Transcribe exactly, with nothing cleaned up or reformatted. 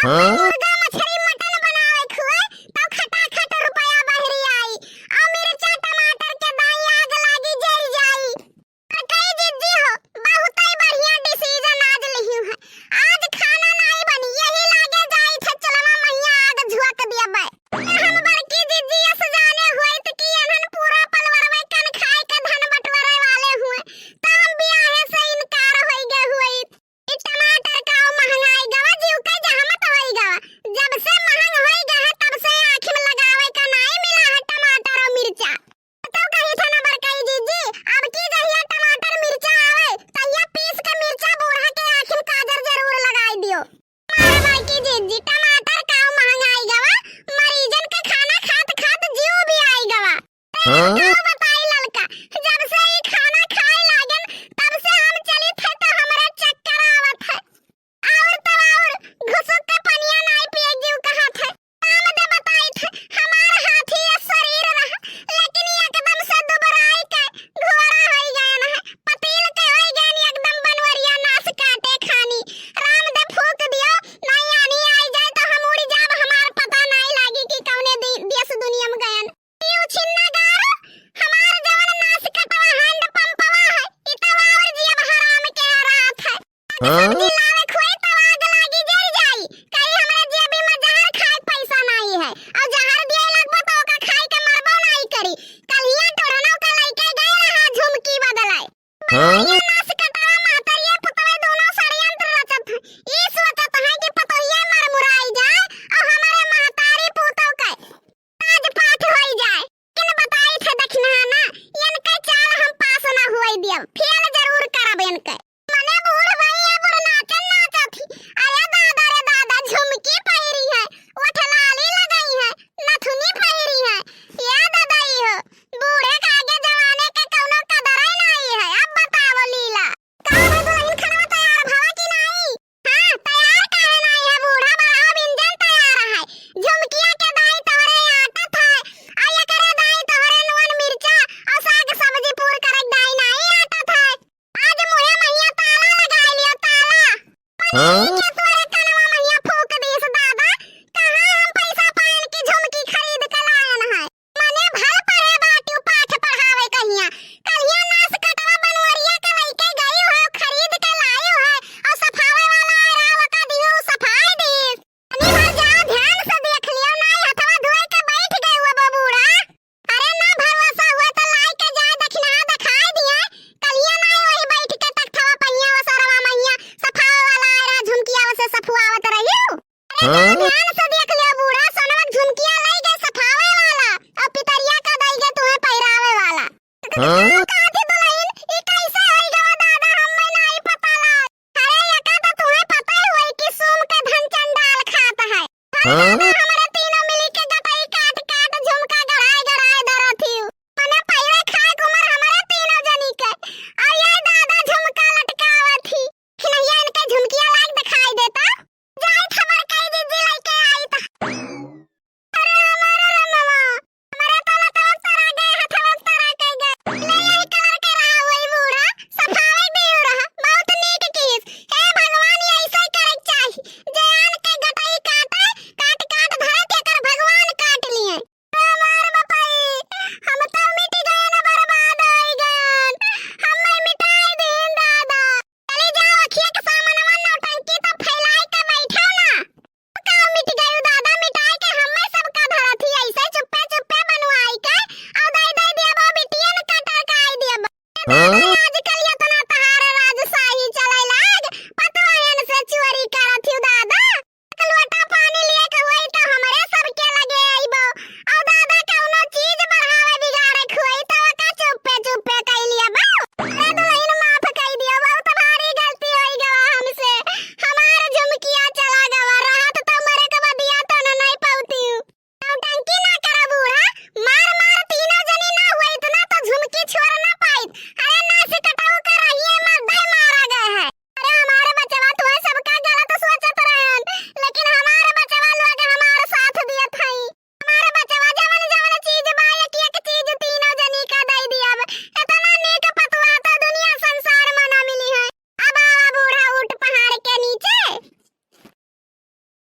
हाँ? मुर्गा मछरी मटन बनावे खुए, तब खटाखट रुपया बहरी आई। आ मिर्चा टमाटर के दाई आग लागी जल जाई। बड़कई जिज्जी हो, बहुतई बढ़िया decision आज लिहिउ है। आज खाना नाई बनी, यही लागे जाई थे चलवा मइया आग झुअक दियबे। हम बड़की जिज्जी अस जाने होइत कि एनहन पूरा पलवरवे कन खाए के धन बटवरे वाले हुए, त हम बियाहे से इनकार होई गए हुए। ई टमाटर का महंगाई गवा जीव के जहमत होई गवा। जब से महंग होई गए है, तब से आँखी में लगावे का नाई मिला है टमाटर और मिर्चा। तो कही था ना बड़कई जिज्जी, अब की जहिया टमाटर मिर्चा आवे, तहिया पीस के मिर्चा बूढ़ा के आँखी में काजर जरूर लगाई दियो। मार बड़की जिज्जी, टमाटर का महंगाई गवा, मरीजन के खाना खात खात जीव भी आई गवा। हाँ? का बताई ललका, जब से ई खाना खाए लागेन, तब से हम चली थे तो हमरे चक्कर आवत है। और तो और घुसुक के पनिया नाई पिए जीव कहत है। काम दे बताई थे, हमार हाथी ये शरीर रहा, लेकिन एकदम से दुबराई के घोड़ा होई गए न है, पतील के होई गए न एकदम बनवरिया नास काटे खानी। राम दे फूक दियो, नाई आनी आई जाए तो हम उड़ी जाब, हमार पता नाई लागी कि कौने दि-, देश दुनिया में गयन। यू छिन्ना गारो, हमार जवन नास कटवा hand पंपवा है, इ तो और जियब हराम के रात है। हाँ? सब्जी लावे खोई तो आग लागी जल जाई, कहीं हमरे जेबी में जहर खाए के पैसा नाई है, और जहर दिए लगबो तो ओका खाए के मरबो नाई करी। कलिया टोढ़नो का लइके गए रहा झुमकी बदलाए। हाँ? ये नास कटवा महतरिया पुतवे दोनों षड्यंत्र रचत है। ई सोचत है कि पतोहिया मरमुराई जाए और हमारे महतारी पूतों के राजपाट होई जाए। किन बताई थे दक्षिणा ना, इनके चाल हम पास ना होई दियब, फेल जरूर करब इनके। मने बूढ़ भई ये बूढ़ नाचन नाचत ही। अरे दादा रे दादा, झुमकी पहिरी है, ओठलाली लगाई है, नथुनी पहिरी है। ये दादा ई हो, बूढ़े के आगे जवाने के कौनो कदर ही नहीं है। अब बताओ लीला। का हो दुल्हन, खनवा तैयार भवा कि नाई? हाँ, तैयार काहे नाई है? बूढ़ा बड़ा हो, इंजन तैयार है। झुमकिया के दाई तोहरे आटत है, आ एकरे दाई तोहरे नून मिर्चा और साग सब्जी पूर करे दाई नाई आटत है। आज मुहे महिया ताला लगाई लियो, ताला। हाँ? के तोरे कनवा महिया फूक दीस दादा, कहाँ हम पैसा पाएन की झुमकी खरीद के लायन है? मने भल पढ़े बाटू पाठ पढ़ावे कहिया। कलिया नास कटवा बनवरिया के लइके गई हो, खरीद के लाई हो, और सफावे वाला आए रहा, ओका दियो, सफाई दीस। तनी भर जाओ, ध्यान से देख लियो, नाई हथवा धोए के बैठ गए हुआ बा बूढ़ा। अरे ना भरोसा हुआ तो लाई के जाए दक्षिणा दिखाई दिए। कलिया नाई वही बैठ के तख्तवा पहिया वो सरवा महिया सफावे वाला आए रहा, झुमकिया से सफुआवत रही। अरे हाँ? ध्यान से देख लियो बूढ़ा, सोनवा झुमकिया लई गए सफावे वाला, और पितरिया का दई गए तुम्हें पहिरावे वाला। हाँ? कहा थी दुल्हन, ई कैसे होई गवा दादा, हमें नाई पता ला। अरे यका तो तुम्हें पता ही होई कि सूम के धन चंडाल खात है। हाँ? दादा, हमारे तीनों मिली के गटई काट काट झुमका गड़ाए गड़ाए दरत ही। मने पहिले खाए के उम्र हमारे तीनों जनी के, और ये दादा झुमका लटकावत ही। खिलैया इनके झुमकिया